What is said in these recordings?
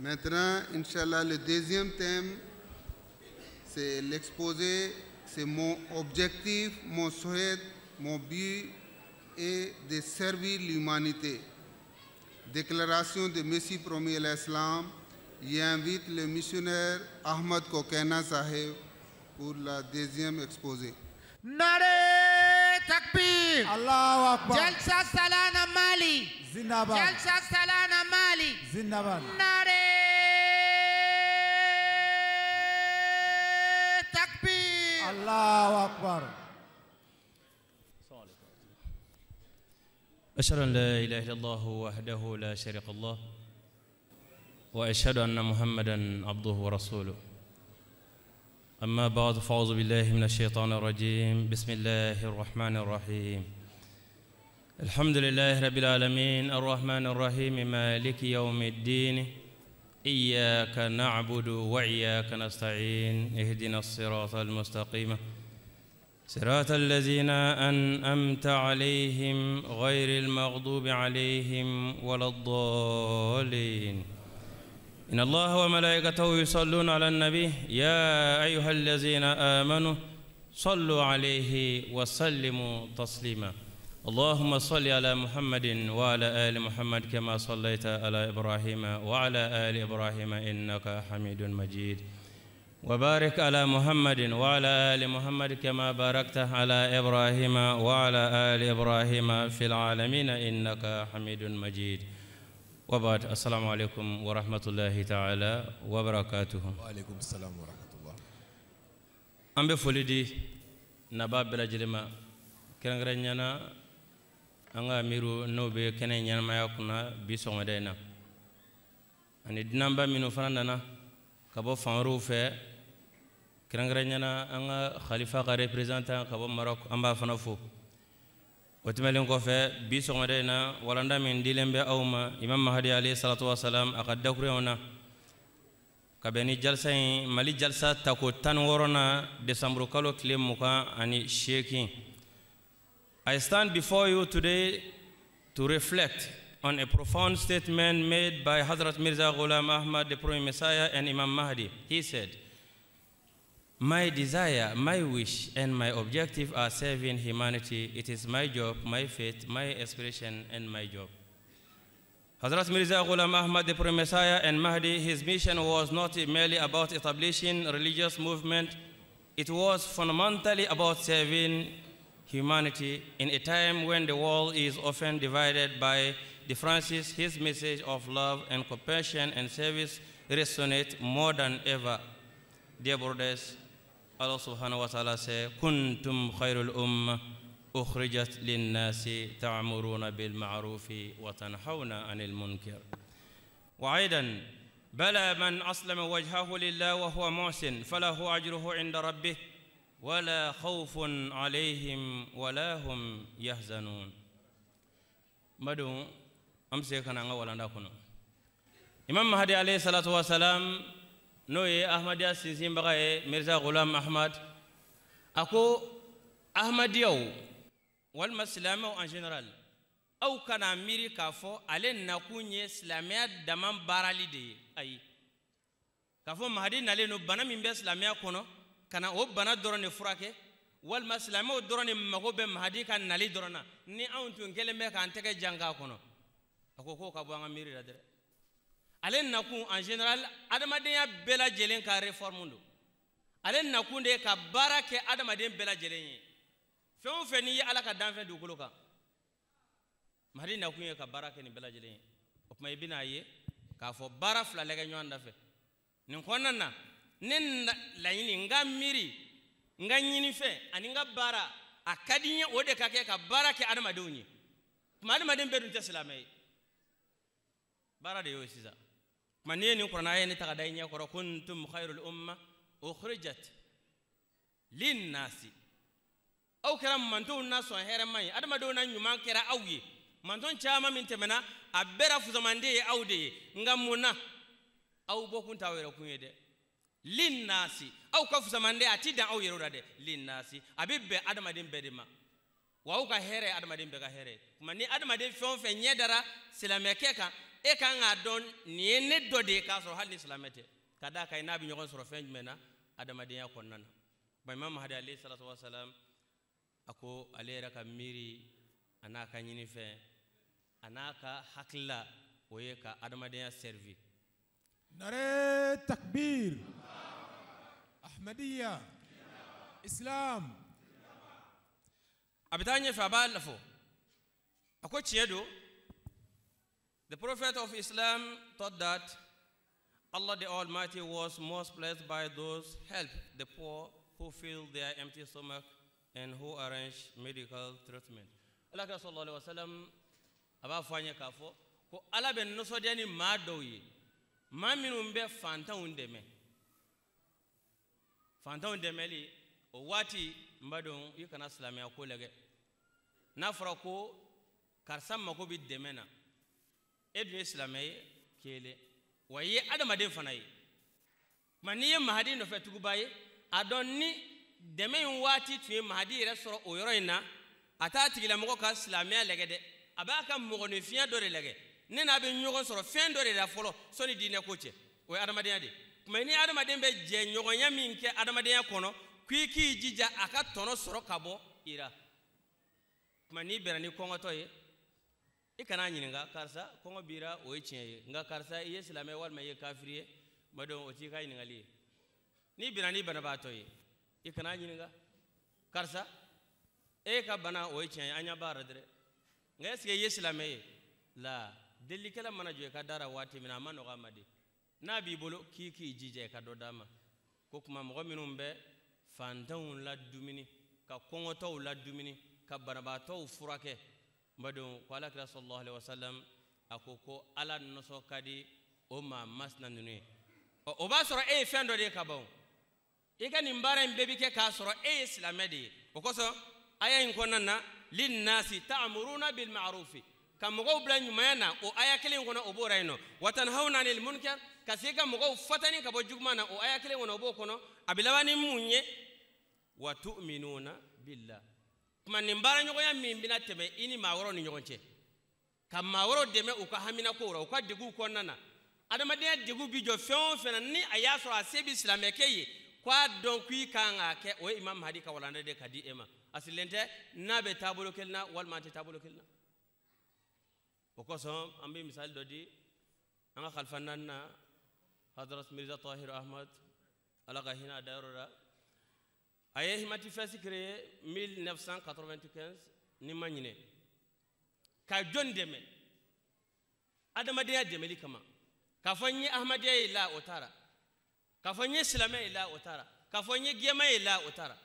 Maintenant, Inch'Allah, le deuxième thème, c'est l'exposé, c'est mon objectif, mon souhait, mon but est de servir l'humanité. Déclaration de Messie promis à l'Islam. Il invite le missionnaire Ahmad Kokena Sahib pour la deuxième exposé. Nare Takbir. Allahu Akbar. Jalsa Salana Mali. Zindabad. Jalsa Salana Mali. Zindabad. Nare Takbir. Allahu Akbar. أشهد أن لا إله إلا الله وحده لا شريك له وأشهد أن محمدا عبده ورسوله. أما بعد، فأعوذ بالله من الشيطان الرجيم. بسم الله الرحمن الرحيم. الحمد لله رب العالمين الرحمن الرحيم مالك يوم الدين إياك نعبد وإياك نستعين اهدنا الصراط المستقيم صراط الذين أنعمت عليهم غير المغضوب عليهم ولا الضالين. إن الله وملائكته يصلون على النبي يا أيها الذين آمنوا صلوا عليه وسلموا تسليما. اللهم صل على محمد وعلى آل محمد كما صليت على إبراهيم وعلى آل إبراهيم إنك حميد مجيد، وبارك على محمد وعلى آل محمد كما باركت على إبراهيم وعلى آل إبراهيم في العالمين إنك حميد مجيد. وبعد، السلام عليكم ورحمة الله تعالى وبركاته. وعليكم السلام ورحمة الله. An bɛ foli di naba bɛɛ lajɛlen ma, kɛrɛnkɛrɛnnenya na an ka amiru n'o bɛ kɛnɛ ɲɛnamaya kunna bi sɔgɔmada in na, ani dunanba minnu fana nana ka bɔ fan wɛrɛw fɛ, kɛrɛnkɛrɛnnenya na an ka khalifa ka représentant ka bɔ Maroc, an b'a fana fo. O tɛmɛnen kɔfɛ, bi sɔgɔmada in na walanda min dilen bɛ aw ma Imam Mahdi alayhi salatu wa salam a ka dakuruɲɛw na, ka bɛn ni jalsa in Mali jalsa tako 16 na décembre kalo tile 28. I stand before you today to reflect on a profound statement made by Hazrat Mirza Ghulam Ahmad, the Promised Messiah, and Imam Mahdi. He said, "My desire, my wish, and my objective are serving humanity. It is my job, my faith, my aspiration, and my job." Hazrat Mirza Ghulam Ahmad, the Promised Messiah, and Mahdi, his mission was not merely about establishing religious movement. It was fundamentally about serving humanity in a time when the world is often divided by differences. His message of love and compassion and service resonates more than ever. Dear brothers, Allah subhanahu wa ta'ala says, "Kuntum khairul ummah ukhrijat lin-nasi ta'muruna bil ma'rufi wa tanhauna 'anil munkar." Wa aidan, bala man aslama wajhahu lillah wa huwa muhsin falahu ajruhu 'inda rabbih wala khawfun 'alayhim wala hum yahzanun. Madu amse kana nga walanda kono. Imam Mahdi alayhi salatu wa salam n'o ye Ahmadiyya sinsinbaga ye Mirza Ghulam Ahmad, a ko Ahmadiyaw walima silamɛw en général, aw kana miiri k'a fɔ ale nakun ye silamɛya dama baarali de ye. Ayi, k'a fɔ Mahdi nalen don bana min bɛ silamɛya kɔnɔ ka na o bana dɔrɔn de furakɛ, walima silamɛw dɔrɔn de mago bɛ Mahdi ka nali dɔrɔn na, ni anw tun kɛlen bɛ k'an tɛgɛ jan k'a kɔnɔ. A ko k'o ka bɔ an ka miiri la dɛ. Ale nakun en général adamadenya bɛɛ lajɛlen ka réforme don. Ale nakun de ye ka baara kɛ adamaden bɛɛ lajɛlen ye. Fɛn o fɛn n'i ye Ala ka danfɛn dugukolo kan, Mahdi nakun ye ka baara kɛ nin bɛɛ lajɛlen ye. O tuma i bɛn'a ye k'a fɔ baara fila lajɛ ɲɔgɔn dafɛ. Nin kɔnɔna na, ne laɲini, n ka miiri, n ka ɲinifɛn ani n ka baara, a ka di n ye o de ka kɛ ka baara kɛ adamadenw ye. Tuma adamaden bɛɛ dun tɛ silamɛ ye. Baara de y'o ye sisan. Tuma n'i ye nin kuranɛ aya in ta ka da i ɲɛ kɔrɔ, kuntum khairul umma ukhrijat linnasi, aw kɛra mantonw na sɔn hɛrɛma ye, adamadenw na ɲuman kɛra aw ye. Manton caman min tɛmɛna a bɛɛ la fusamanden ye aw de ye, nka mun na aw bɔkun t'aw yɛrɛ kun ye dɛ. Linnasi, aw ka fusamanden a ti dan aw yɛrɛ la dɛ. Linnasi, a bɛ bɛn adamaden bɛɛ de ma, wa aw ka hɛrɛ ye adamaden bɛɛ ka hɛrɛ ye. Tuma ni adamaden fɛn o fɛn ɲɛ dara silamɛkɛ kan, E kan k'a dɔn nin ye ne dɔ de ye k'a sɔrɔ hali ni silamɛ tɛ, ka d'a kan n'a bɛ ɲɔgɔn sɔrɔ fɛn jumɛn na adamadenya kɔnɔna na. Ba Imam Mahdi alayhi salatu wa salam a ko ale yɛrɛ ka miiri a n'a ka ɲinifɛn a n'a ka hakilila o ye ka adamadenya servi. Nare takbir. Ahmadiyya. Islam. A bɛ taa ɲɛfɛ a b'a lafɔ a ko tiɲɛ don. The Prophet of Islam taught that Allah the Almighty was most pleased by those help the poor who fill their empty stomach and who arrange medical treatment. Ala kira sallallahu alaihi wasallam a b'a fɔ an ye k'a fɔ ko Ala bɛ nisɔndiya ni maa dɔw ye, maa minnu bɛ fantanw dɛmɛ. Fantanw dɛmɛli o waati n b'a dɔn i kana silamɛya ko lajɛ. N'a fɔra ko karisa mako bɛ dɛmɛ na, e dun ye silamɛ ye kelen, wa i ye adamaden fana ye. Nka n'i ye Mahadi nɔfɛ tuguba ye, a dɔn ni dɛmɛ in waati tun ye Mahadi yɛrɛ sɔrɔ o yɔrɔ in na, a t'a tigilamɔgɔ ka silamɛya lajɛ dɛ, a b'a ka mɔgɔninfinya dɔ de lajɛ. Ne n'a bɛ ɲɔgɔn sɔrɔ fɛn dɔ de la fɔlɔ sɔnni diinɛ ko cɛ, o ye adamadenya de ye. Tuma ni adamaden bɛ jɛɲɔgɔnya min kɛ adamadenya kɔnɔ, k'i k'i jija a ka tɔnɔ sɔrɔ ka bɔ i la. Tuma n'i bɛnna ni kɔngɔtɔ ye, i kana ɲininka karisa kɔngɔ b'i la, o ye tiɲɛ ye, nka karisa i ye silamɛ walima i ye kafiri ye, ma dɔn o t'i ka ɲininkali ye. N'i bɛnna ni banabaatɔ ye, i kana ɲininka karisa e ka bana o ye tiɲɛ ye, an ɲɛ b'a la dɛ, nka est ce que i ye silamɛ ye? La delikɛla mana jɔ i ka da la waati min na, a ma nɔgɔ a ma de, n'a b'i bolo k'i k'i jija i ka dɔ d'a ma. Ko kuma mɔgɔ minnu bɛ fantanw ladumuni, ka kɔngɔtɔw ladumuni, ka banabaatɔw furakɛ, n badenw ko Ala kira sallallahu alaihi wasallam a ko ko Ala nisɔn ka di o maa masina ninnu ye. Ɔ o b'a sɔrɔ e ye fɛn dɔ de ye ka ban, i ka nin baara in bɛɛ bi kɛ k'a sɔrɔ e ye silamɛ de ye. O kosɔn aya in kɔnɔna na, linnasi ta'muruna bil ma'rufi, ka mɔgɔw bila ɲumanya na, o aya kelen kɔnɔ o b'o ra yen nɔ. Wa tanhawna anil munkar, ka se ka mɔgɔw fatani ka bɔ juguman na, o aya kelen kɔnɔ o b'o kɔnɔ. A bɛ laban ni mun ye? Wa tu'minuna billah. Kuma nin baaraɲɔgɔnya min bɛna tɛmɛ i ni maa wɛrɛw ni ɲɔgɔn cɛ, ka maa wɛrɛw dɛmɛ u ka haminakow la, u ka deguw kɔnɔna na, adamadenya deguw bi jɔ fɛn o fɛn na, ni a y'a sɔrɔ a se bɛ silamɛkɛ ye, k'a dɔn k'i kan k'a kɛ, o ye Imam Mahdi ka walanda de ka di e ma. A sirilen tɛ n'a bɛ taabolo kelen na walima a tɛ taabolo kelen na. O kosɔn an bɛ misali dɔ di an ka kalifa naani na, Hadrat Mirza Tahir Ahmad, Ala ka hinɛ a dayɔrɔ la. A ye Himati Fest créé 1995 ni ma ɲinɛ, ka jɔn dɛmɛ adamadenya dɛmɛli kama, k'a fɔ n ye Ahmadiyya ye la o taara, k'a fɔ n ye silamɛ ye la o taara, k'a fɔ n ye gɛma ye la o taara.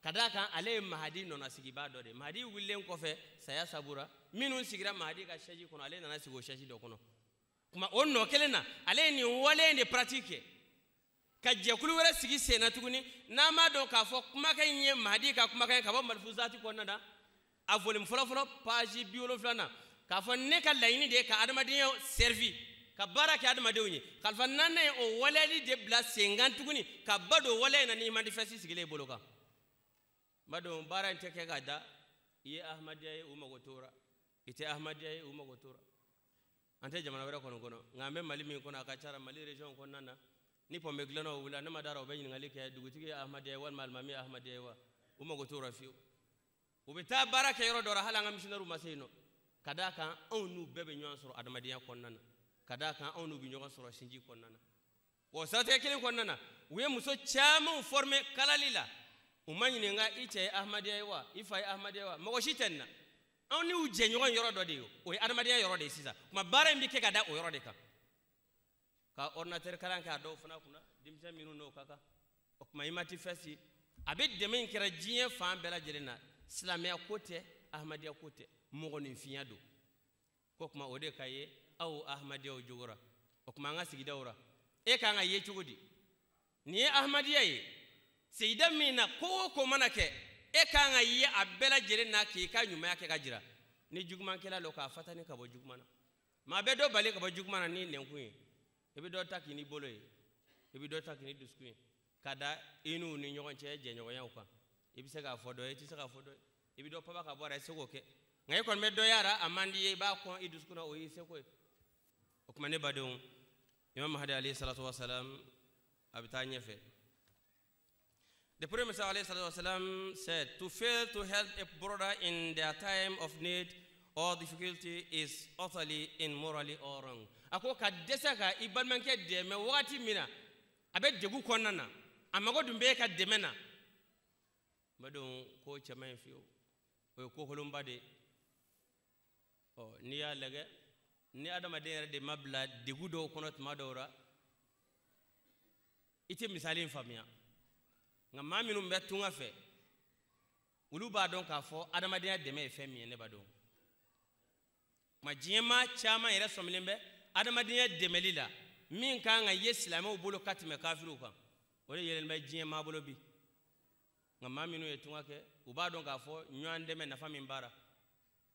Ka d'a kan ale ye Mahadi nɔnasigibaa dɔ de ye. Mahadi wulilen kɔfɛ saya sabura, minnu sigira Mahadi ka chaise kɔnɔ, ale nana sigi o chaise dɔ kɔnɔ. Kuma o nɔ kelen na, ale ye nin wale in de pratique kɛ, ka jɛkulu wɛrɛ sigi sen na tuguni, n'an m'a dɔn k'a fɔ kumakan in ye Mahadi ka kumakan ye ka bɔ Malifuzati kɔnɔna na, a volume fɔlɔfɔlɔ page 70 na, k'a fɔ ne ka laɲini de ye ka adamadenya servi, ka baara kɛ adamadenw ye. Kalifa naaninan ye o waleyali de bila sen kan tuguni, ka ba don waleya in na ni Himati Fest sigilen bolo kan. N b'a dɔn baara in tɛ kɛ ka da i ye Ahmadiyya ye u mago t'o la, i tɛ Ahmadiyya ye u mago t'o la. An tɛ jamana wɛrɛ kɔni kɔnɔ, nka an bɛ Mali min kɔnɔ, a ka ca la Mali région kɔnɔna na, ni pɔnpe dilannaw wulila, ne ma dara u bɛ ɲininkali kɛ dugutigi ye Ahmadiyya ye walima alimami ye Ahmadiyya ye wa, u mago t'o la fiyewu. U bɛ taa baara kɛ yɔrɔ dɔ la, hali an ka missionnaires ma se yen nɔ, ka d'a kan anw n'u bɛɛ bɛ ɲɔgɔn sɔrɔ adamadenya kɔnɔna na, ka d'a kan anw n'u bɛ ɲɔgɔn sɔrɔ sinji kɔnɔna na. O siratigɛ kelen kɔnɔna na, u ye muso camanw former kalali la, u ma ɲininka i cɛ ye Ahmadiyya ye wa, i fa ye Ahmadiyya ye wa, mɔgɔ si tɛ nin na. Anw n'u jɛɲɔgɔn yɔrɔ dɔ de ye, o ye adamadenya yɔrɔ de ye sisan. Kuma baara in bɛ kɛ ka da o yɔrɔ de kan. Ka ordinateur kalan kɛ a dɔw fana kunna, denmisɛn minnu n'o ka kan. O tuma Himati Fest a bɛ dɛmɛ in kɛra diɲɛ fan bɛɛ lajɛlen na, silamɛya ko tɛ, Ahmadiyya ko tɛ, mɔgɔninfinya don. Ko tuma o de ka ye aw Ahmadiyyaw jogora. O tuma an ka sigidaw la, e kan ka ye cogo di? Nin ye Ahmadiyya ye, sigida min na ko o ko mana kɛ, e kan ka ye a bɛɛ lajɛlen na k'i ka ɲumanya kɛ ka jira. Ni jugumankɛla don, k'a fatani ka bɔ juguman na. Maa bɛ dɔ bali ka bɔ juguman na ni nɛnkun ye, i bɛ dɔ ta k'i ni bolo ye, i bɛ dɔ ta k'i ni dusukun ye, ka da i n'u ni ɲɔgɔn cɛ jɛɲɔgɔnyaw kan. I bɛ se k'a fɔ dɔ ye, i tɛ se k'a fɔ dɔ ye, i bɛ dɔ papa ka bɔ a la, i tɛ se k'o kɛ. Nka e kɔni bɛ dɔ y'a la, a man di i ye, i b'a kɔn i dusukun na, o y'i seko ye. O tuma ne badenw, Imam Mahdi alayhi salatu wasalam a bɛ taa ɲɛfɛ. The Prophet alayhi salatu wasalam said, to fail to help a brother in their time of need or difficulty is utterly immorally or wrong. A ko ka dɛsɛ ka i balimakɛ dɛmɛ wagati min na a bɛ degun kɔnɔna na, a mago dun bɛ e ka dɛmɛ na. N badenw, ko cɛ man ɲi fiyewu, o ye ko kolonba de ye. Ɔ n'i y'a lajɛ, ni adamaden yɛrɛ de ma bila degun dɔw kɔnɔ tuma dɔw la, i tɛ misali in faamuya. Nka maa minnu bɛ tunga fɛ, olu b'a dɔn k'a fɔ adamadenya dɛmɛ ye fɛn min ye. Ne b'a dɔn kuma diɲɛ maa caman yɛrɛ sɔmilen bɛ adamadenya dɛmɛli la min kan ka ye silamɛw bolo ka tɛmɛ kafiriw kan, o de yɛlɛlen bɛ diɲɛ maa bolo bi. Nka maa minnu ye tunga kɛ, u b'a dɔn k'a fɔ ɲɔgɔn dɛmɛ nafa min b'a la.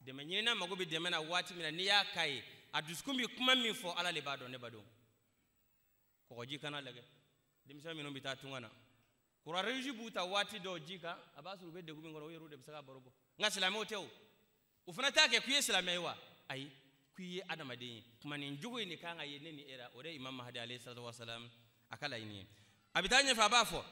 Dɛmɛ ɲinina mago bɛ dɛmɛ na waati min na, n'i y'a k'a ye, a dusukun bɛ kuma min fɔ, Ala de b'a dɔn. Ne b'a dɔn kɔgɔji kana lajɛ, denmisɛn minnu bɛ taa tunga na, Croix-Rouge b'u ta waati dɔw ji kan, a b'a sɔrɔ u bɛ degun min kɔnɔ, u yɛrɛw de bɛ se ka baro bɔ. Nka silamɛw tɛ o, u fana t'a kɛ k'u ye silamɛ ye wa? Ayi, k'i ye adamaden ye. Kuma nin jogo in de kan ka ye ne ni e la, o de ye Imam Mahdi alayhi salatu wasalam a ka laɲini ye. A bɛ taa ɲɛfɛ, a b'a fɔ,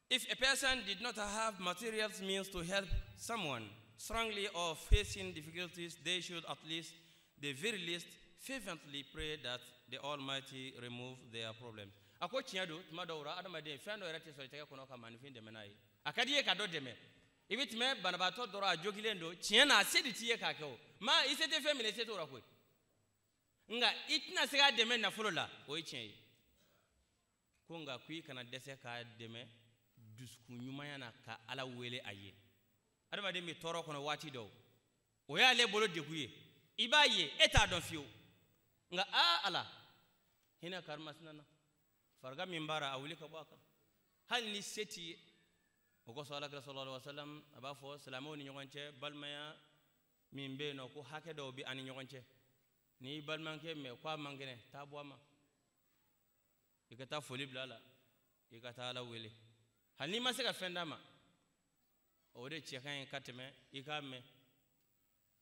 if a person did not have material means to help someone strongly or facing difficulties, they should at least, the very least, fervently pray that the Almighty remove their problem. A ko tiɲɛ don, tuma dɔw la adamaden fɛn dɔ yɛrɛ tɛ sɔrɔ i tɛgɛ kɔnɔ ka maaninfin dɛmɛ n'a ye. A ka di i ye ka dɔ dɛmɛ, i bɛ tɛmɛ banabaatɔ dɔrɔn a jogilen don, tiɲɛ na a se de t'i ye k'a kɛ o maa, i se tɛ fɛn min na, i se t'o la koyi. Nka i tɛna se k'a dɛmɛ nafolo la, o ye tiɲɛ ye. Ko nka ko i kana dɛsɛ k'a dɛmɛ dusukun ɲumanya na ka Ala wele a ye. Adamaden bɛ tɔɔrɔ kɔnɔ waati dɔw, o y'ale bolo degun ye, i b'a ye e t'a dɔn fiyewu. Nka aa Ala hinɛ karimasina na, farigan min b'a la a wuli ka bɔ a kan hali ni se t'i ye. O kosɔn Ala kira sallallahu alaihi wasallam a b'a fɔ silamɛw ni ɲɔgɔn cɛ, balimaya min bɛ yen nɔ, ko hakɛ dɔw bɛ an ni ɲɔgɔn cɛ. N'i balimakɛ mɛn ko a man kɛnɛ, taa bɔ a ma, i ka taa foli bila a la, i ka taa Ala wele. Hali n'i ma se ka fɛn d'a ma, o de cɛ ka ɲi ka tɛmɛ i k'a mɛn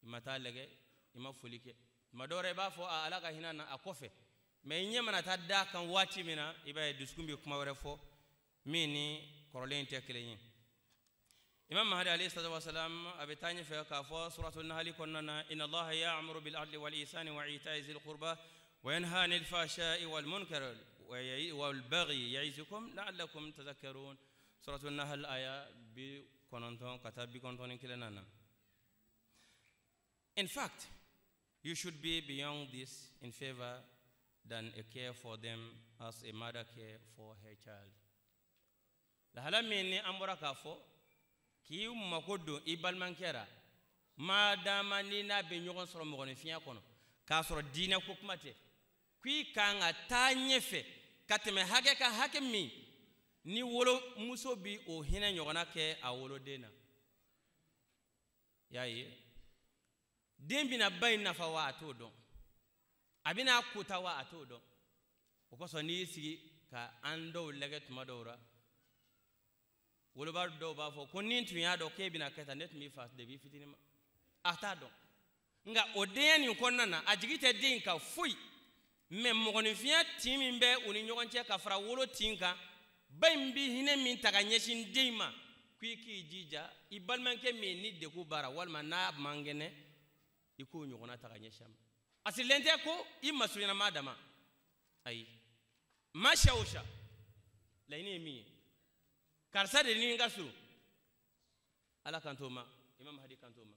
i ma taa lajɛ, i ma foli kɛ. Tuma dɔw la i b'a fɔ a Ala ka hinɛ na a kɔfɛ, mɛ i ɲɛ mana taa d'a kan waati min na, i b'a ye dusukun bɛ kuma wɛrɛ fɔ min ni kɔrɔlen tɛ kelen ye. Imam Mahdi alayhi salatu wasalam a bɛ taa ɲɛfɛ k'a fɔ suratul Nahli kɔnɔna na, inna Allaha ya'muru bil adli wal ihsani wa ita'i zil qurba wa yanha 'anil fahsha'i wal munkar wal baghi ya'izukum la'allakum tadhakkarun. Suratul Nahl aya 90 ka taa 91 na. In fact, you should be beyond this in favor than a care for them as a mother care for her child. Lahala min ni an bɔra k'a fɔ k'i mako don i balimakɛ la, maadama ni n'a bɛ ɲɔgɔn sɔrɔ mɔgɔninfinya kɔnɔ, k'a sɔrɔ diinɛ ko kuma tɛ, k'i kan ka taa ɲɛfɛ ka tɛmɛ hakɛ kan, hakɛ min ni wolomuso bi o hinɛ ɲɔgɔnna kɛ a woloden na. Y'a ye, den bɛna ba in nafa wa a t'o dɔn, a bɛna kota wa a t'o dɔn. O kosɔn n'i y'i sigi ka an dɔw lajɛ tuma dɔw la, woloba dɔw b'a fɔ ko ni n tun y'a dɔn k'e bɛna kɛ tan, ne tun b'i fa depuis fitinin ma. A t'a dɔn. Nka o denya nin kɔnɔna na, a jigi tɛ den kan foyi, mɛ mɔgɔninfinya tin min bɛ u ni ɲɔgɔn cɛ ka fara wolo tin kan, ba in bi hinɛ min ta ka ɲɛsin den ma, k'i k'i jija i balimakɛ min ni degun b'a la walima n'a man kɛnɛ, i k'o ɲɔgɔnna ta ka ɲɛsin a ma. A sirilen tɛ ko i masurunya maa dama, ayi, maa siya o siya, laɲini ye min ye, karisa de ni n ka surun, Ala kan t'o ma, Imam Mahdi kan t'o ma.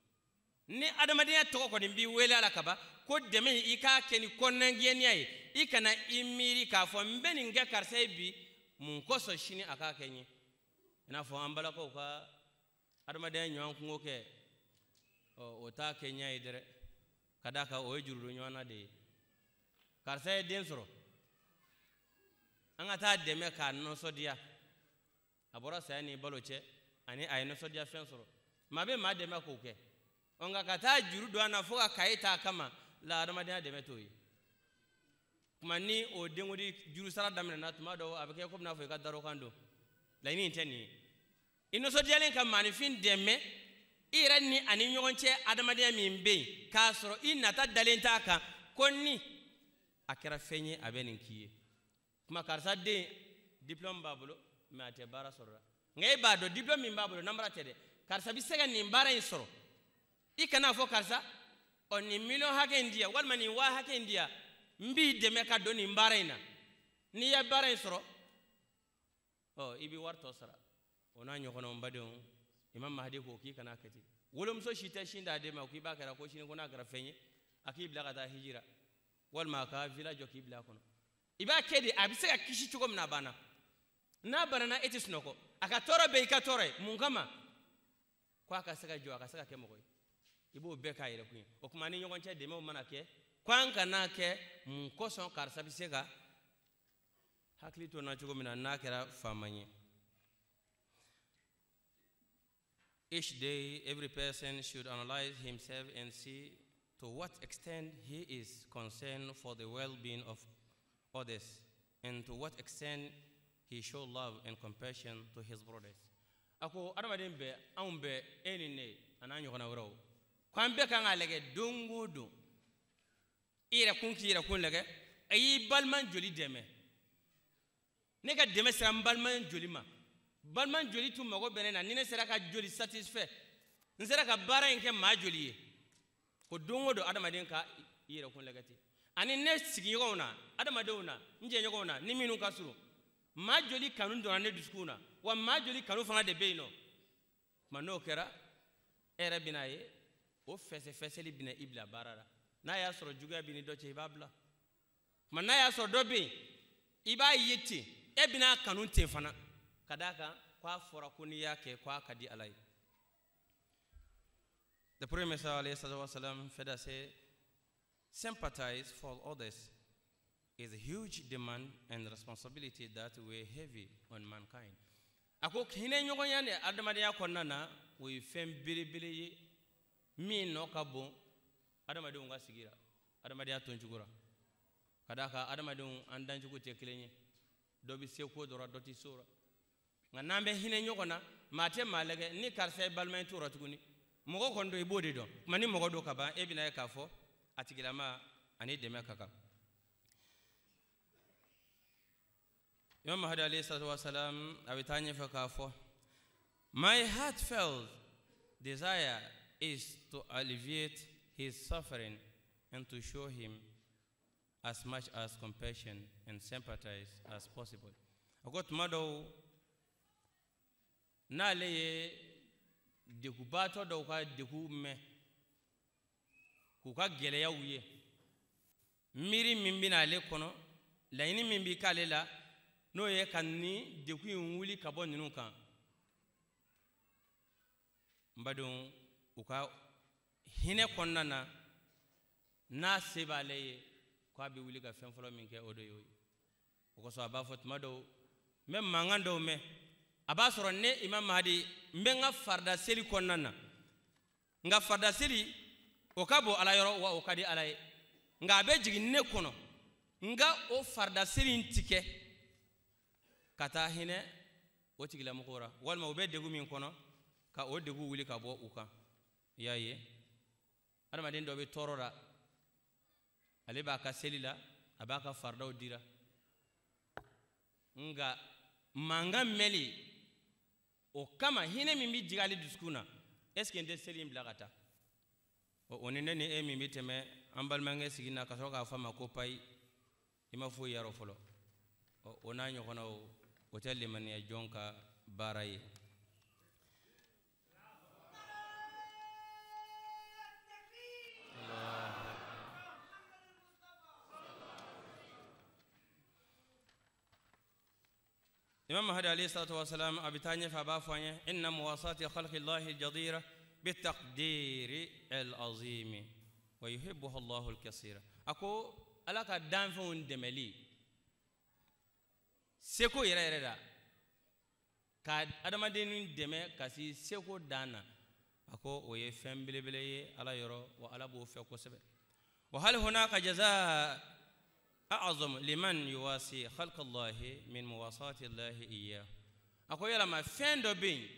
Ni adamadenya tɔgɔ kɔni b'i wele a la kaban, ko dɛmɛ i k'a kɛ ni kɔnɔnagɛniya ye, i kana i miiri k'a fɔ n bɛ nin kɛ karisa ye bi, mun kosɔn sini a k'a kɛ n ye. I n'a fɔ an balakaw ka adamadenya ɲɔgɔn kungo kɛ, o t'a kɛ ɲɛ ye dɛrɛ, ka d'a kan o ye jurudon ɲɔgɔnna de ye. Karisa ye den sɔrɔ, an ka taa dɛmɛ k'a nisɔndiya, a bɔra saya ni balo cɛ, ani a ye nisɔndiya fɛn sɔrɔ, maa bɛ maa dɛmɛ k'o kɛ. Nka ka taa juru don a na fo ka kaye t'a kama la, adamadenya dɛmɛ t'o ye. Tuma ni o denkundi juru sara daminɛna tuma dɔw, a bɛ kɛ komi n'a fɔ i ka darokan don. Laɲini in tɛ nin ye. I nisɔndiyalen ka maaninfin dɛmɛ i yɛrɛ ni ani ɲɔgɔn cɛ adamadenya min bɛ yen, k'a sɔrɔ i nata dalen t'a kan ko ni A kɛra fɛn ye a bɛ nin k'i ye. Kuma karisa den diplôme b'a bolo mais a tɛ baara sɔrɔ la. Nka e b'a dɔn diplôme min b'a bolo namara tɛ dɛ. Karisa bɛ se ka nin baara in sɔrɔ. I kana fɔ karisa ɔ nin miliyɔn hakɛ in di yan walima nin waa hakɛ in di yan n b'i dɛmɛ ka don nin baara in na. N'i ye baara in sɔrɔ ɔ i bɛ wari tɔ sara. O n'a ɲɔgɔnnaw n badenw Imam Mahdi ko k'i kana kɛ ten. Wolomuso si tɛ sin d'a den ma k'i b'a kɛra ko sini ko n'a kɛra fɛn ye a k'i bila ka taa hijira walima a ka villa jɔ k'i bila a kɔnɔ. I b'a kɛ de a bɛ se ka kisi cogo min na a banna. N'a banana e tɛ sunɔgɔ. A ka tɔɔrɔ bɛɛ i ka tɔɔrɔ ye. Mun kama? Ko a ka se ka jɔ a ka se ka kɛ mɔgɔ ye. I b'o bɛɛ k'a yɛrɛ kun ye. O tuma ni ɲɔgɔn cɛ dɛmɛw mana kɛ ko an kana kɛ mun kosɔn karisa bɛ se ka hakili to n na cogo min na n'a kɛra faama ye. Each day, every person should analyze himself and see to what extent he is concerned for the well-being of others and to what extent he shows love and compassion to his brothers. Ako adamaden bɛɛ anw bɛɛ e ni ne a n'a ɲɔgɔnna wɛrɛw ko an bɛɛ kan k'a lajɛ don o don i yɛrɛ kun k'i yɛrɛ kun lajɛ a y'i balima joli dɛmɛ. Ne ka dɛmɛ sera n balima joli ma. Balima joli tun mago bɛ ne na ni ne sera ka joli satisfait n sera ka baara in kɛ maa joli ye. Ko don o don adamaden ka i yɛrɛ kun lajɛ ten. Ani ne sigiɲɔgɔnw na adamadenw na n jɛɲɔgɔnw na ni minnu ka surun maa joli kanu donna ne dusukun na wa maa joli kanu fana de bɛ yen nɔ. Tuma n'o kɛra e yɛrɛ bɛna ye o fɛsɛfɛsɛli bɛna i bila baara la. N'a y'a sɔrɔ juguya b'i ni dɔ cɛ i b'a bila. Tuma n'a y'a sɔrɔ dɔ bɛ yen i b'a ye ten e bɛna kanu ten fana ka d'a kan k'a fɔra ko n'i y'a kɛ k'a ka di Ala ye. The Prophet ﷺ further said, sympathize for others is a huge demand and responsibility that weigh heavy on mankind. A ko hinɛ ɲɔgɔnya ni adamadenya kɔnɔna na o ye fɛn belebele ye min nɔ ka bon adamadenw ka sigi la adamadenya tɔncogo la. Ka d'a kan adamadenw an dancogo tɛ kelen ye. Dɔ bɛ se ko dɔ la dɔ tɛ se o la. Nka n'an bɛ hinɛ ɲɔgɔn na maa tɛ maa lajɛ ni karisa ye balima ye t'o la tuguni. Mɔgɔ kɔni don i b'o de dɔn. Tuma ni mɔgɔ don ka ban e bɛna ye k'a fɔ a tigilama ani dɛmɛ ka kan. Imam Mahdi alayhi salatu wasalam a bɛ taa ɲɛfɛ k'a fɔ my heartfelt desire is to alleviate his suffering and to show him as much as compassion and sympathize as possible. A ko tuma dɔw n'ale ye degubaatɔ dɔw ka degu mɛn k'u ka gɛlɛyaw ye miiri min bɛna ale kɔnɔ laɲini min bɛ k'ale la n'o ye ka nin degun in wuli ka bɔ ninnu kan. N badenw u ka hinɛ kɔnɔna na n'a se b'ale ye k'a bɛ wuli ka fɛn fɔlɔ min kɛ o de y'o ye. O kosɔn a b'a fɔ tuma dɔw n bɛ mankan dɔw mɛn a b'a sɔrɔ ne Imam Mahdi n bɛ n ka farida seli kɔnɔna na nka farida seli o ka bon Ala yɔrɔ wa o ka di Ala ye nka a bɛ jigin ne kɔnɔ n ka o farida seli in tigɛ ka taa hinɛ o tigilamɔgɔw la walima u bɛ degun min kɔnɔ ka o degun wuli ka bɔ u kan. I y'a ye adamaden dɔ bɛ tɔɔrɔ la ale b'a ka seli la a b'a ka faridaw dira nka mankan mɛnli o kama hinɛ min bɛ jigin ale dusukun na est ce que n tɛ seli in bila ka taa. O ni ne ni e min bɛ tɛmɛ an balimakɛ sigi na ka sɔrɔ k'a fɔ a ma ko payi i ma foyi yarɔ fɔlɔ. O n'a ɲɔgɔnnaw o tɛ limaniya jɔn ka baara ye. Imam Mahdi alayhi salatu wasalam a bɛ taa ɲɛfɛ a b'a fɔ an ye inna muwasati khalqi llahi jadira bitaqdiri al-azimi wa yuhibbuha Allahu al-kasira. A ko Ala ka danfɛnw dɛmɛli seko yɛrɛ yɛrɛ la ka adamaden dɛmɛ ka se seko dan na a ko o ye fɛn belebele ye Ala yɔrɔ wa Ala b'o fɛ kosɛbɛ. Wa hal hunaka jazaa a'zam liman yuwasi khalqa Allahi min muwasati Allahi iyyah. A ko yalama fɛn dɔ bɛ yen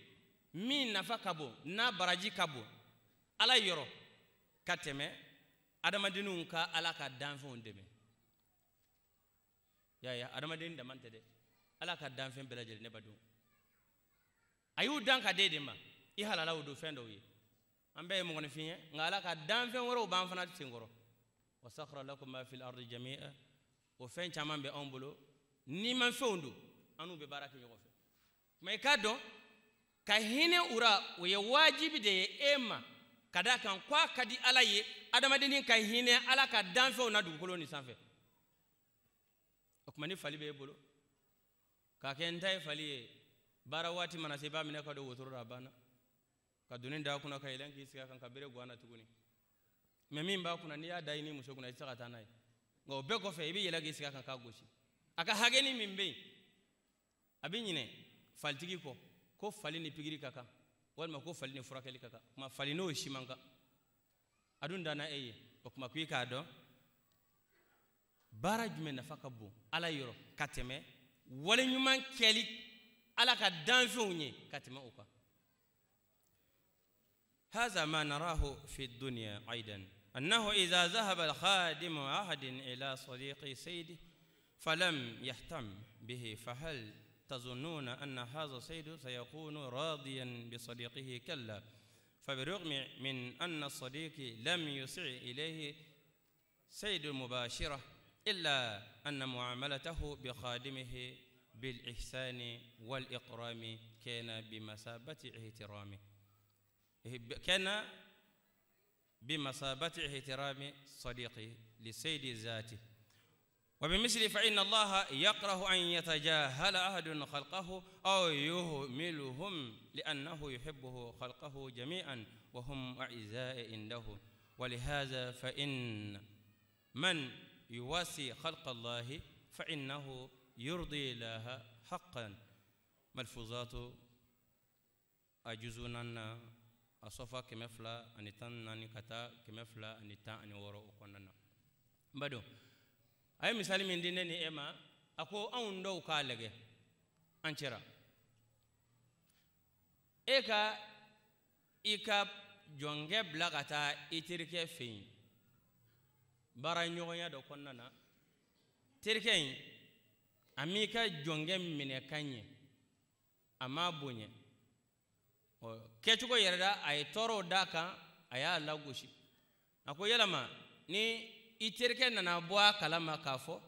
min nafa ka bon n'a baraji ka bon Ala yɔrɔ ka tɛmɛ adamadenw ka Ala ka danfɛnw dɛmɛ. Y'a ye adamaden dama tɛ dɛ, ala ka danfɛn bɛɛ lajɛlen ne badenw a y'u dan ka d'e de ma, i halalaw don fɛn dɔw ye. An bɛɛ ye mɔgɔninfin ye, nka ala ka danfɛn wɛrɛw b'an fana senkɔrɔ. Wa sakhara lakum ma fil ardi jami'a, o fɛn caman bɛ anw bolo nimafɛnw don, an n'u bɛ baara kɛ ɲɔgɔn fɛ. Mɛ i k'a dɔn ka hinɛ u ra, o ye wajibi de ye e ma, ka d'a kan k'a ka di ala ye adamadennin ka hinɛ ala ka danfɛnw na dugukolo nin sanfɛ. O tuma ni fali b'e bolo k'a kɛ n ta ye fali ye, baara waati mana se i b'a minɛ ka don wotoro la, a banna, ka doni d'a kunna ka yɛlɛn k'i sigi a kan ka bere guwan na tuguni. Mɛ min b'a kunna n'i y'a da i ni muso kunna i tɛ se ka taa n'a ye, nka o bɛɛ kɔfɛ i bɛ yɛlɛ k'i sigi a kan k'a gosi. A ka hakɛnin min bɛ yen a bɛ ɲinɛ falitigi kɔ ko fali ni pikiri ka kan walima ko fali ni furakɛli ka kan, kuma fali n'o si man kan, a dun danna e ye. O tuma ko i k'a dɔn baara jumɛn nafa ka bon ala yɔrɔ ka tɛmɛ wale ɲuman kɛli ala ka danfɛnw ye ka tɛmɛ o kan. هذا ما نراه في الدنيا أيضا، أنه إذا ذهب الخادم أحد إلى صديق سيده فلم يهتم به، فهل تظنون أن هذا السيد سيكون راضيا بصديقه؟ كلا. فبالرغم من أن الصديق لم يسع إليه سيد المباشرة، إلا أن معاملته بخادمه بالإحسان والإكرام كان بمثابة احترامه، كان بمثابة احترام صديقه لسيد ذاته. وبمثل فإن الله يكره أن يتجاهل أحد خلقه أو يهملهم، لأنه يحبه خلقه جميعا وهم أعزاء عنده. ولهذا فإن من يواسي خلق الله فإنه يرضي الله حقا. ملفوظات أجزوننا أصفا كمفلا أنتان كتا كمفلا أنتان أنورو أكوننا بدو. A ye misali min di ne ni e ma, a ko anw dɔw k'a lajɛ an cɛra. E ka i ka jɔnkɛ bila ka taa i terikɛ fɛ yen baara ɲɔgɔnya dɔ kɔnɔna na, terikɛ in a m'i ka jɔnkɛ minɛ ka ɲɛ, a m'a bonya, ɔ kɛcogo yɛrɛ la a ye tɔɔrɔw d'a kan, a y'a lagosi. A ko yalama ni i terikɛ nana bɔ a kalama k'a fɔ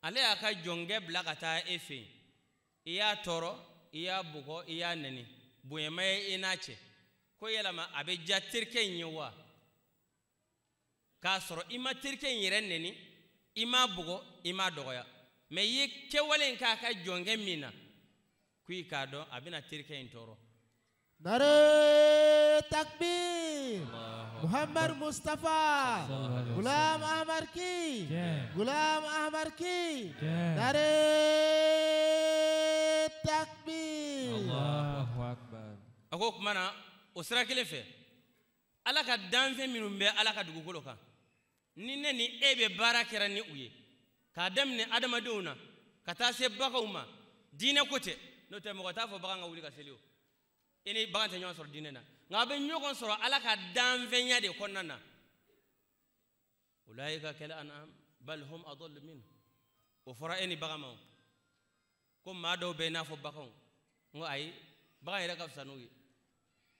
ale y'a ka jɔnkɛ bila ka taa e fɛ yen, i y'a tɔɔrɔ, i y'a bugɔ, i y'a nɛni, bonyama ye i n'a cɛ, ko yalama a bɛ diya terikɛ in ye wa? K'a sɔrɔ i ma terikɛ in yɛrɛ nɛni, i m'a bugɔ, i m'a dɔgɔya, mɛ i ye kɛwale in k'a ka jɔnkɛ min na, ko i k'a dɔn a bɛna terikɛ in tɔɔrɔ. Nare takbir, Muhammad Mustafa, Ghulam Ahmad ki, Ghulam Ahmad ki, Nare takbir. Allahu Akbar. A ko kuma na o sira kelen fɛ, ala ka danfɛn minnu bɛ ala ka dugukolo kan, ni ne ni e bɛ baara kɛra ni u ye, k'a daminɛ adamadenw na ka taa se baganw ma, diinɛ ko tɛ, n'o tɛ mɔgɔ t'a fɔ bagan ka wuli ka seli o. I ni bagan tɛ ɲɔgɔn sɔrɔ diinɛ na, nka a bɛ ɲɔgɔn sɔrɔ ala ka danfɛnya de kɔnɔna na. Ulaika kal an'am bal hum adallu minhu. O fɔra e ni bagan ma o, ko maa dɔw bɛ i n'a fɔ baganw. N ko ayi, bagan yɛrɛ ka fisa n'u ye.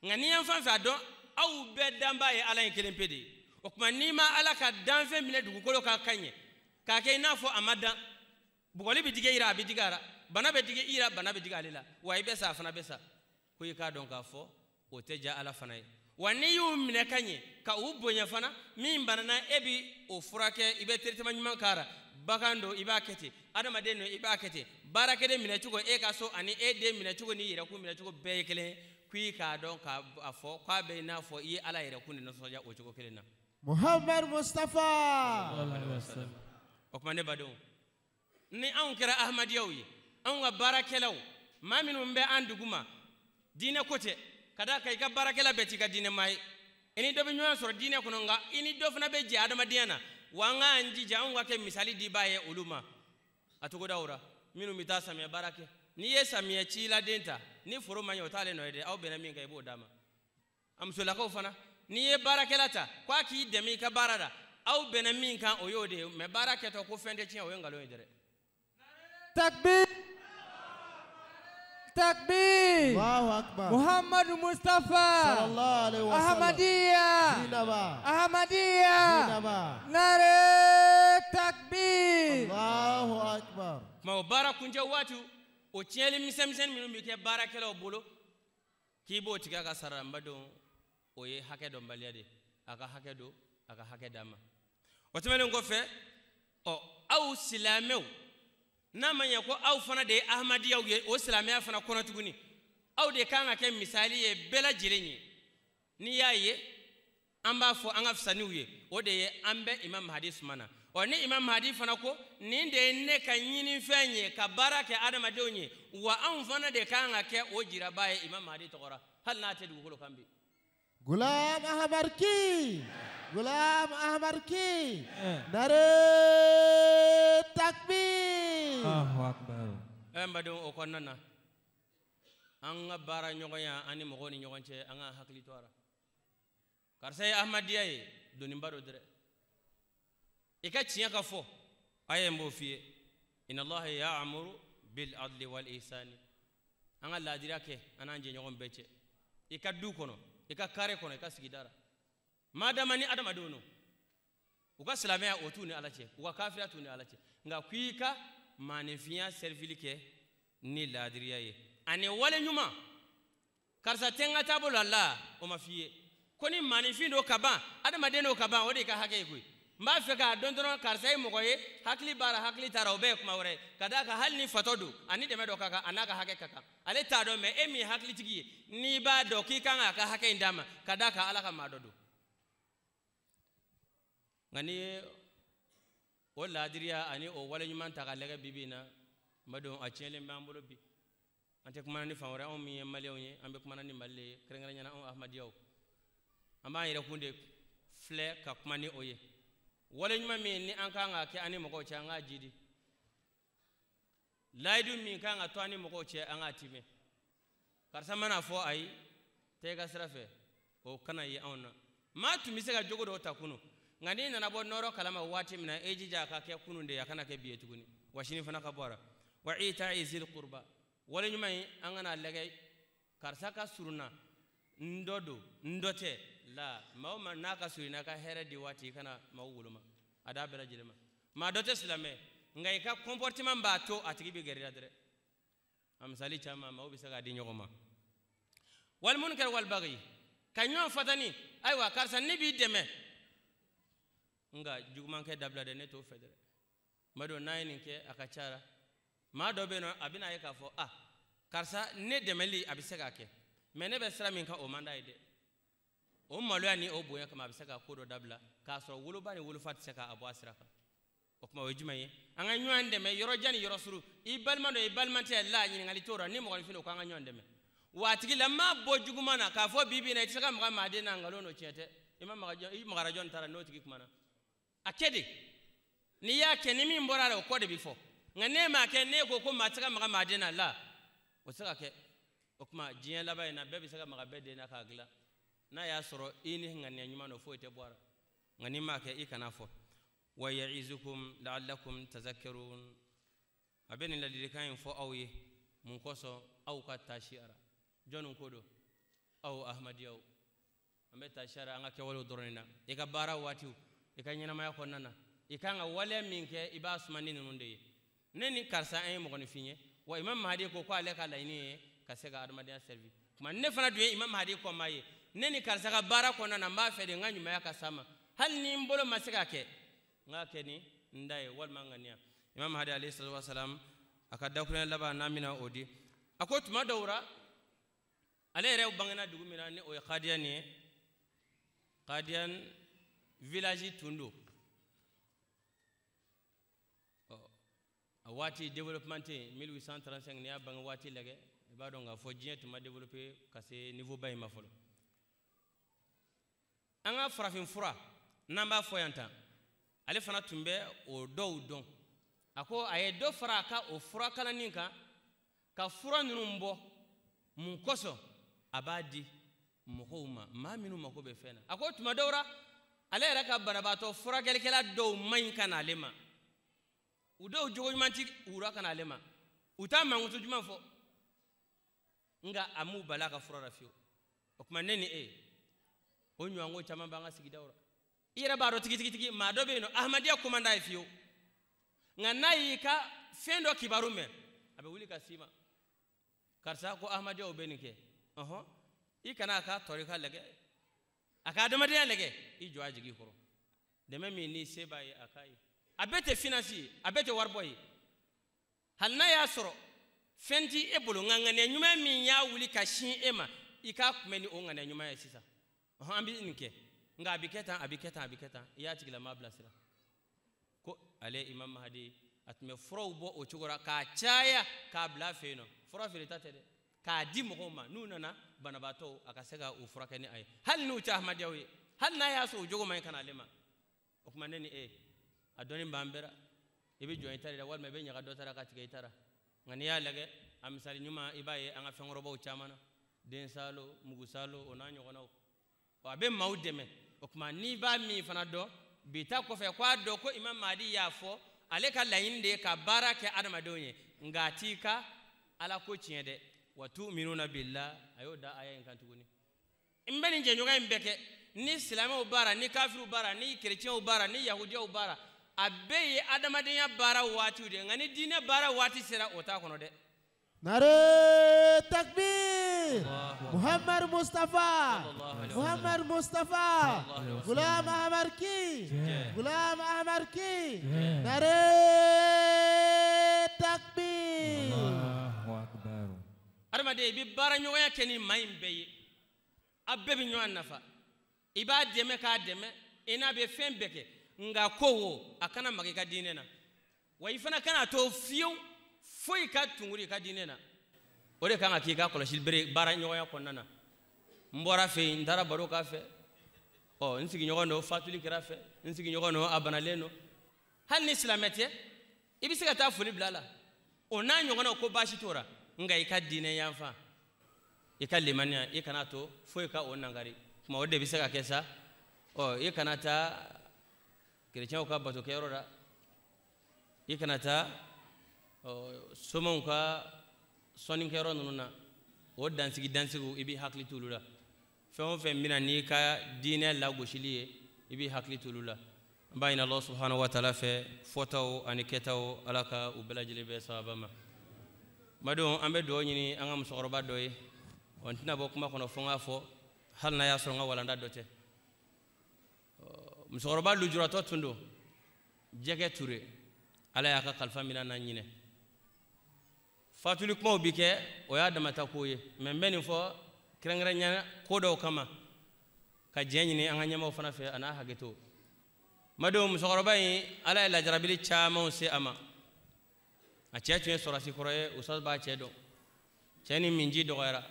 Nka n'i y'an fan fɛ a dɔn aw bɛɛ danbaa ye ala in kelen pe de ye. O tuma n'i ma ala ka danfɛn minɛ dugukolo kan ka ɲɛ, k'a kɛ i n'a fɔ a ma dan, bugɔli bɛ digi i la, a bɛ digi a la, bana bɛ digi i la, bana bɛ digi ale la, wa i bɛ sa, a fana bɛ sa. Ko i k'a dɔn k'a fɔ o tɛ diya ala fana ye. Wa n'i y'u minɛ ka ɲɛ ka u bonya fana, min banana e bi o furakɛ, i bɛ traitement ɲuman k'a la, bagan don i b'a kɛ ten, adamaden don i b'a kɛ ten, baarakɛden minɛcogo e ka so ani e den minɛcogo n'i yɛrɛkun minɛcogo bɛɛ ye kelen ye. Ko i k'a dɔn k'a fɔ k'a bɛ i n'a fɔ i ye ala yɛrɛkun de nisɔndiya o cogo kelen na. Muhammad Mustafa. O tuma ne badenw, ni anw kɛra ahmadiyaw ye, anw ka baarakɛlaw, maa minnu bɛ an duguma, diinɛ ko tɛ, ka d'a kan i ka baarakɛla bɛɛ t'i ka diinɛ maa ye, i ni dɔ bɛ ɲɔgɔn sɔrɔ diinɛ kɔnɔ, nka i ni dɔ fana bɛ jɛ adamadenya na, wa an k'an jija anw ka kɛ misali dibaa ye olu ma. A togodaw la minnu bɛ taa samiyɛ baara kɛ, n'i ye samiyɛ ciladen ta, ni foro ma ɲɛ o t'ale nɔ ye dɛ, aw bɛnna min kan i b'o d'a ma. A musolakaw fana, n'i ye baarakɛla ta k'a k'i dɛmɛ i ka baara la, aw bɛnna min kan o y'o de ye, mɛ baara kɛtɔ ko fɛn tɛ tiɲɛ, o ye nkalon ye dɛ. Takbir. Takbir. Allahu Akbar. Muhammad Mustafa. Sallallahu alaihi wasallam. Ahmadiyya. Zindabad. Ahmadiyya. Zindabad. Nare takbir. Allahu Akbar. Tuma o baara kuncɛ waati o tiɲɛli misɛnmisɛnnin minnu bɛ kɛ baarakɛlaw bolo k'i b'o tigɛ a ka sara la, n badenw, o ye hakɛ dɔnbaliya de ye. A ka hakɛ don, a ka hakɛ d'a ma. O tɛmɛnen kɔfɛ, ɔ aw silamɛw, n'a ma ɲɛ ko aw fana de ye ahmadiyaw ye, o silamɛya fana kɔnɔ tuguni, aw de kan ka kɛ misali ye bɛɛ lajɛlen ye. N'i y'a ye an b'a fɔ an ka fisa n'u ye, o de ye an bɛ Imam Mahdi suma na. Ɔ ni Imam Mahdi fana ko nin de ye ne ka ɲinifɛn ye ka baara kɛ adamadenw ye, wa anw fana de kan ka kɛ o jiraba ye Imam Mahdi tɔgɔ la, hali n'a tɛ dugukolo kan bi. Ghulam Ahmad ki. Ghulam Ahmad ki. Nare takbir. Allahu Akbar. Ɛ n badenw, o kɔnɔna na, an ka baara ɲɔgɔnya an ni mɔgɔw ni ɲɔgɔn cɛ, an ka hakili to a la. Karisa ye ahmadiya ye, doniba dɔ dɛrɛ. I ka tiɲɛ ka fɔ, a ye n b'o f'i ye. Inna Allaha ya'muru bil adli wal ihsani. An ka laadiriya kɛ an n'an jɛɲɔgɔn bɛɛ cɛ. I ka du kɔnɔ, i ka kare kɔnɔ, i ka sigida la. Madama ni adamadenw no, u ka silamɛya o t'u ni Ala cɛ, u ka kafiriya t'u ni Ala cɛ. Nka k'i ka maaninfinya serivili kɛ ni laadiriya ye ani wale ɲuman. Karisa tɛ n ka taabolo la, la o ma f'i ye. Ko ni maaninfin don ka ban, adamaden don ka ban, o de y'i ka hakɛ ye koyi. N b'a fɛ k'a dɔn dɔrɔn karisa ye mɔgɔ ye, hakili b'a la, hakili t'a la, o bɛɛ ye kuma wɛrɛ ye. Ka d'a kan hali ni fatɔ don, ani dɛmɛ dɔ ka kan, a n'a ka hakɛ ka kan. Ale t'a dɔn, mɛ e min ye hakilitigi ye, n'i b'a dɔn k'i kan k'a ka hakɛ in d'a ma, ka d'a kan Ala ka maa dɔ don. Nka n'i ye o laadiriya ani o wale ɲuman ta k'a lajɛ bi bi in na, n badenw, a tiɲɛlen b'an bolo bi. An tɛ kumana ni fan wɛrɛ, anw min ye maliyɛnw ye, an bɛ kumana ni Mali de ye, kɛrɛnkɛrɛnnenya la anw ahmadiyaw. An b'an yɛrɛ kun de filɛ ka kuma ni o ye. Wale ɲuman min ni an kan k'a kɛ an ni mɔgɔw cɛ, an k'a jidi. Layidu min kan ka to an ni mɔgɔw cɛ, an k'a timɛ. Karisa mana fɔ ayi, taa i ka sira fɛ, o kana ye anw na. Maa tun bɛ se ka jogo dɔw ta kunun, nka n'i nana bɔ nɔrɔ kalama waati min na, e jija a ka kɛ kunun de ye, a kana kɛ bi ye tuguni, wa sini fana ka bɔ a la. Wa ita'i zil qurba, wale ɲuman in an kana lajɛ karisa ka surun na, n dɔ don, n dɔ tɛ la. Maa o maa n'a ka surun i na, ka hɛrɛ di waati, i kana maaw woloma a d'a bɛɛ lajɛlen ma. Maa dɔ tɛ silamɛ, nka i ka comportement b'a to a tigi bɛ gɛrɛ i la dɛrɛ. A misali caman maaw bɛ se k'a di ɲɔgɔn ma. Wal munkar wal baghi, ka ɲɔgɔn fatani, ayiwa karisa ne b'i dɛmɛ, nka jugumankɛ dabila dɛ, ne t'o fɛ dɛrɛ. Maa dɔ n'a ye nin kɛ, a ka ca la maa dɔ bɛ yen nɔ, a bɛna ye k'a fɔ ah karisa ne dɛmɛli a bɛ se k'a kɛ, mɛ ne bɛ sira min kan o man d'a ye dɛ. O maloya ni o bonya kama, a bɛ se ka ko dɔ dabila k'a sɔrɔ woloba ni wolofa tɛ se k'a bɔ a sira kan. O tuma o ye jumɛn ye? An ka ɲɔgɔn dɛmɛ yɔrɔ jan ni yɔrɔ surun. I balima dɔ, i balima tɛ la, ɲininkali t'o la. Ni mɔgɔninfin don, k'an ka ɲɔgɔn dɛmɛ. Wa a tigilama bɔ juguman na k'a fɔ bi bi in na i tɛ se ka maga maaden na, nkalon don, tiɲɛ tɛ. I ma maga jɔn, i magara jɔn ta la n'o tigi kumana. A kɛ de, n'i y'a kɛ ni min bɔra a la, o kɔ de bɛ fɔ. Nka n'e m'a kɛ, n'e ko ko maa tɛ se ka maga maaden na, la o tɛ se ka kɛ. O tuma diɲɛ laban in na, bɛɛ bɛ se ka maga bɛɛ den na k'a dilan. N'a y'a sɔrɔ i ni ŋaniya ɲuman don, foyi tɛ bɔ a la. Nka n'i m'a kɛ, i kana fɔ. Wa ya'izukum la'allakum tazakkarun. A bɛ nin ladilikan in fɔ aw ye mun kosɔn? Aw ka taasi a la. Jɔnni ko don? Aw ahmadiyaw. An bɛ taasi a la an ka kɛwalew dɔrɔn de na. I ka baara waatiw, i ka ɲɛnamaya kɔnɔna na, i kan ka waleya min kɛ, i b'a suma ni ninnu de ye. Ne ni karisa an ye mɔgɔninfin ye, wa Imam Mahdi ko k'ale ka laɲini ye ka se ka adamadenya servi. Tuma ne fana dun ye Imam Mahdi kɔmaa ye. Ne ni karisa ka baara kɔnɔna na, n b'a fɛ de n ka ɲumanya ka s'a ma, hali ni n bolo ma se k'a kɛ, n k'a kɛ ni n da ye walima n ŋaniya. Imam Mahdi alayhi salatu wa salam, a ka dakuruɲɛ laban n'an bɛna o di, a ko tuma dɔw la, ale yɛrɛ bangena dugu min na, ni o ye Kadiyan ye, Kadiyan village tun don. A waati développement tɛ yen. 1835, n'i y'a bange waati lajɛ, i b'a dɔn k'a fɔ diɲɛ tun ma développé ka se niveau ba in ma fɔlɔ. An ka farafin fura n'an b'a fɔ yan tan, ale fana tun bɛ o dɔw dɔn. A ko a ye dɔ fara a ka o fura kalanni kan ka fura ninnu bɔ mun kosɔn? A b'a di mɔgɔw ma, maa minnu mako bɛ fɛn na. A ko tuma dɔw la, ale yɛrɛ ka banabaatɔ furakɛlikɛla dɔw man ɲi ka n'ale ma. U dɔw jogo ɲuman ti wura ka na ale ma, u t'a mankutu juman fɔ, nka a m'u bali a ka fura la fiyewu. O tuma ne ni e, o ɲɔgɔnko caman b'an ka sigidaw la. I yɛrɛ b'a dɔn tigitigi maa dɔ bɛ yen nɔ, Ahmadiyya ko man d'a ye fiyewu, nka n'a y'i ka fɛn dɔ kibaru mɛn, a bɛ wuli ka s'i ma, karisa ko Ahmadiyyaw bɛ nin kɛ, ɔhɔn, i kana a ka tɔrika lajɛ, a ka adamadenya lajɛ, i jɔ a jigi kɔrɔ. Dɛmɛ min n'i se b'a ye, a k'a ye. A bɛɛ tɛ finance ye, a bɛɛ tɛ waribɔ ye. Hali n'a y'a sɔrɔ fɛn ti e bolo, nka ŋaniya ɲuman min y'a wuli ka sin e ma, i k'a kunbɛn ni o ŋaniya ɲuman ye sisan. Ɔhɔn, an bɛ nin kɛ, nka a bɛ kɛ tan, a bɛ kɛ tan, a bɛ kɛ tan, i y'a tigilamaa bilasira. Ko ale Imam Mahdi, a tun bɛ furaw bɔ o cogo la k'a caya k'a bila a fɛ yen nɔ. Fura feereta tɛ dɛ, k'a di mɔgɔw ma n'u nana banabaatɔw, a ka se ka u furakɛ ni a ye, hali n'u tɛ Ahmadiyaw ye, hali n'a y'a sɔrɔ o jogo man ɲi ka na ale ma. O tuma ne ni e, a dɔnni b'an bɛɛ la. I bɛ jɔn i ta de la, walima i bɛ ɲaga dɔ ta la ka tigɛ i ta la. Nka n'i y'a lajɛ, a misali ɲuman, i b'a ye an ka fɛnkɔrɔbaw caman na, den salo, mugu salo, o n'a ɲɔgɔnnaw, a bɛ maaw dɛmɛ. O tuma n'i b'a min fana dɔn bi ta kɔfɛ, k'a dɔn ko Imam Mahdi y'a fɔ ale ka laɲini de ye ka baara kɛ adamadenw ye, nka a t'i ka ala ko tiɲɛ dɛ. Wa tu'minuna billah, a y'o da aya in kan tuguni. N bɛ nin jɛɲɔgɔnya in bɛɛ kɛ, ni silamɛw baara, ni kafiriw baara, ni kerecɛnw baara, ni yahudiyaw baara, a bɛɛ ye adamadenya baara waatiw de ye, nka ni diinɛ baara waati sera, o t'a kɔnɔ dɛ. Nare takbir! Muhammad Mustafa! Muhammad Mustafa! Ghulam Ahmad ki! Ghulam Ahmad ki! Nare takbir! Allahu akbar. Adamaden, i bɛ baara ɲɔgɔnya kɛ ni maa in bɛɛ ye, a bɛɛ bɛ ɲɔgɔn nafa, i b'a dɛmɛ k'a dɛmɛ, i n'a bɛ fɛn bɛɛ kɛ, nka ko wo, a kana maga i ka diinɛ na, wa i fana kana to fiyewu foyi ka tunguri i ka diinɛ na. O de kan ka k'i ka kɔlɔsili bere baara ɲɔgɔnya kɔnɔna na. N bɔra fɛ yen, n taara baro k'a fɛ, ɔ n sigiɲɔgɔn dɔ fatuli kɛra fɛ, n sigiɲɔgɔn dɔ a banalen don. Hali ni silamɛ tɛ, i bɛ se ka taa foli bila a la, o n'a ɲɔgɔnnaw ko baasi t'o la, nka i ka diinɛ yanfan, i ka limaniya, i kana to foyi ka o nangari. Tuma o de bɛ se ka kɛ sa. Ɔ i kana taa kerecɛnw ka batokɛyɔrɔ la, i kana taa somaw ka sɔnnikɛyɔrɔ ninnu na, o dansigi dansigiw i b'i hakili t'olu la. Fɛn o fɛn bɛna n'i ka diinɛ lagosili ye, i b'i hakili t'olu la. An b'a ɲini Allah subhanahu wa ta'ala fɛ, fɔtaw ani kɛtaw, Ala ka u bɛɛ lajɛlen bɛn sababa ma. Badenw, an bɛ dugawu ɲini an ka musokɔrɔba dɔ ye. Ɔ n tɛna bɔ kuma kɔnɔ fo n k'a fɔ, hali n'a y'a sɔrɔ n ka walanda dɔ tɛ. Musokɔrɔba lujuratɔ tun don, Jɛgɛ Ture, Ala y'a ka kalifa minɛ n'a ɲinɛ. Fatuli kumaw bi kɛ, o y'a damata ko ye, mɛ n bɛ nin fɔ kɛrɛnkɛrɛnya ko dɔw kama, ka diɲɛ ɲini an ka ɲɛmaaw fana fɛ a n'a hakɛto. Madenw, musokɔrɔba in, Ala ye lajarabili camanw se a ma. A cɛ tun ye sɔrɔsi kɔrɔ ye, Ustaz b'a cɛ dɔn. Cɛ ni minji dɔgɔyara,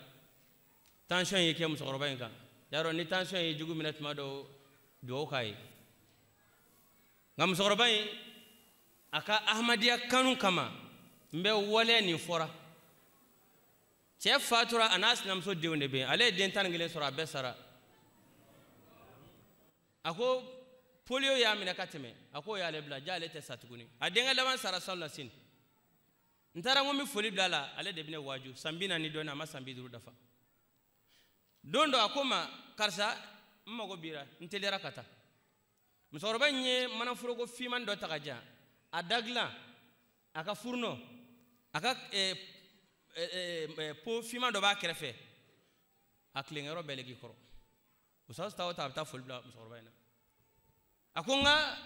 tension y'i kɛ musokɔrɔba in kan. Yarɔ, ni tension y'i jugu minɛ tuma dɔw, duwawu k'a ye. Nka musokɔrɔba in, a ka Ahmadiyya kanu kama, n bɛ waleya nin fɔra. Cɛ fatura, a n'a sinamuso denw de bɛ yen. Ale ye den 11 sɔrɔ, a bɛɛ sara. A ko polio y'a minɛ ka tɛmɛ, a k'o y'ale bila, ja ale tɛ sa tuguni. A denkɛ laban sara salon na sini. N taara n ko n bɛ foli bila a la, ale de bɛ ne waaju. San 40 dɔɔnin, a ma san 50 dafa. Don dɔ a ko n ma, karisa, n mago b'i la, n teliyara ka taa. Musokɔrɔba in ye manaforoko finman dɔ ta ka di yan, a da dilan, a ka furunɔ, a ka po finman dɔ b'a kɛrɛfɛ, a tilenkɛyɔrɔ bɛɛ k'i kɔrɔ. Ustaz ta o ta, a bɛ taa foli bila musokɔrɔba in na. A ko n ka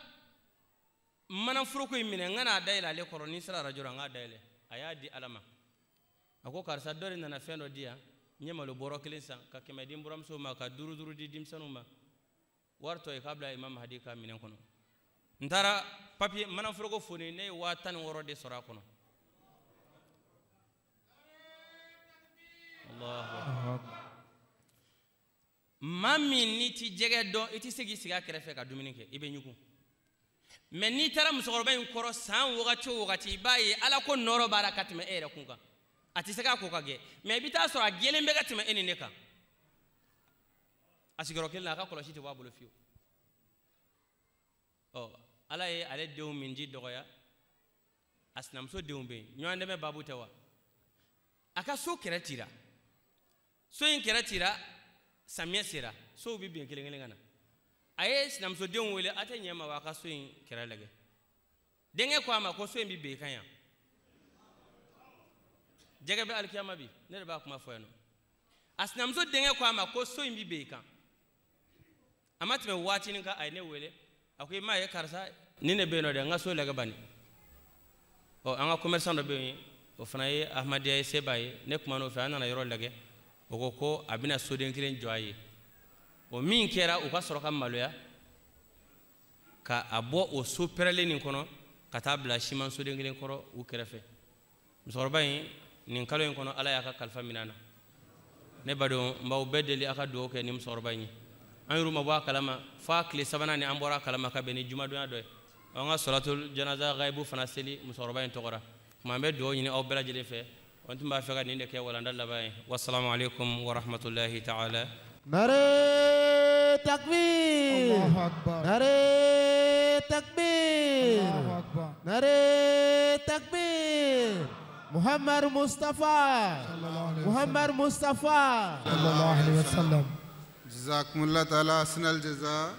manaforoko in minɛ, n ka n'a dayɛlɛ ale kɔrɔ, ni n sera arajo la n k'a dayɛlɛ. A y'a di Ala ma. A ko karisa, dɔ de nana fɛn dɔ di yan, n ye malo bɔrɔ kelen san ka 100 di n buramuso ma, ka 5 5 di denmisɛnninw ma, wari tɔ ye k'a bila Imam Mahdi ka minɛn kɔnɔ. N taara papiye manaforoko foni, ne ye 16,000 de sɔrɔ a kɔnɔ. Allahu akbar. Maa min n'i ti jɛgɛ dɔn, i ti se k'i sigi a kɛrɛfɛ ka dumuni kɛ, i bɛ ɲugun. Mɛ n'i taara musokɔrɔba in kɔrɔ san wagati o wagati, i b'a ye Ala ko nɔrɔ b'a la ka tɛmɛ e yɛrɛ kun kan. A tɛ se k'a ko ka gɛ, mɛ i bɛ taa sɔrɔ a gɛlɛn bɛ ka tɛmɛ e ni ne kan. A sigiyɔrɔ kelen na, a ka kɔlɔsi tɛ bɔ a bolo fiyewu. Ɔ Ala ye ale denw minji dɔgɔya, A sinamuso denw bɛ yen, ɲɔgɔn dɛmɛ baabu tɛ wa? A ka so kɛrɛ cira, so in kɛrɛ cira, samiyɛ sera, sow bɛ bin kelen kelen ka na. A ye sinamusodenw wele, a tɛ ɲɛ ma wa a ka so in kɛrɛ lajɛ. Denkɛ ko a ma ko so in bɛ bin i kan yan. Jɛgɛ bɛ alikiyama bi, ne de b'a kuma fɔ yan nɔ. A sinamuso denkɛ ko a ma ko so in bɛ bin i kan. A ma tɛmɛ waatinin kan, a ye ne wele, a ko i m'a ye karisa, nin de bɛ yen nɔ dɛ, n ka so lajɛ bani. Ɔ an ka commerçant dɔ bɛ yen, o fana ye Ahmadiyya ye, se b'a ye, ne kumana o fɛ, an nana yɔrɔ lajɛ, o ko ko a bɛna soden kelen jɔ a ye. O min kɛra, u ka sɔrɔ ka maloya ka a bɔ o so pɛrɛlen nin kɔnɔ ka taa bila siman soden kelen kɔrɔ u kɛrɛfɛ. Musokɔrɔba in nin kalo in kɔnɔ, Ala y'a ka kalifa minɛ a na. Ne badenw, n b'aw bɛɛ deli a ka dugawu kɛ nin musokɔrɔba in ye. An yɛrɛw ma bɔ a kalama f'a tile sabanan ni an bɔra a kalama ka bɛn ni jumadonya dɔ ye. An ka sɔlatul janaza gayibu fana seli musokɔrɔba in tɔgɔ la. Tuma an bɛ dugawu ɲini aw bɛɛ lajɛlen fɛ. An tun b'a fɛ ka nin de kɛ walanda laban ye. Wasalamu aleykum wa rahmatulahi ta'ala. Nare takbir. Allahu Akbar. Nare takbir. Allahu Akbar. Nare takbir. Muhammad Mustafa. Muhammad Mustafa. Sallallahu alayhi wa sallam. Jazakumullah ta'ala asnal jaza.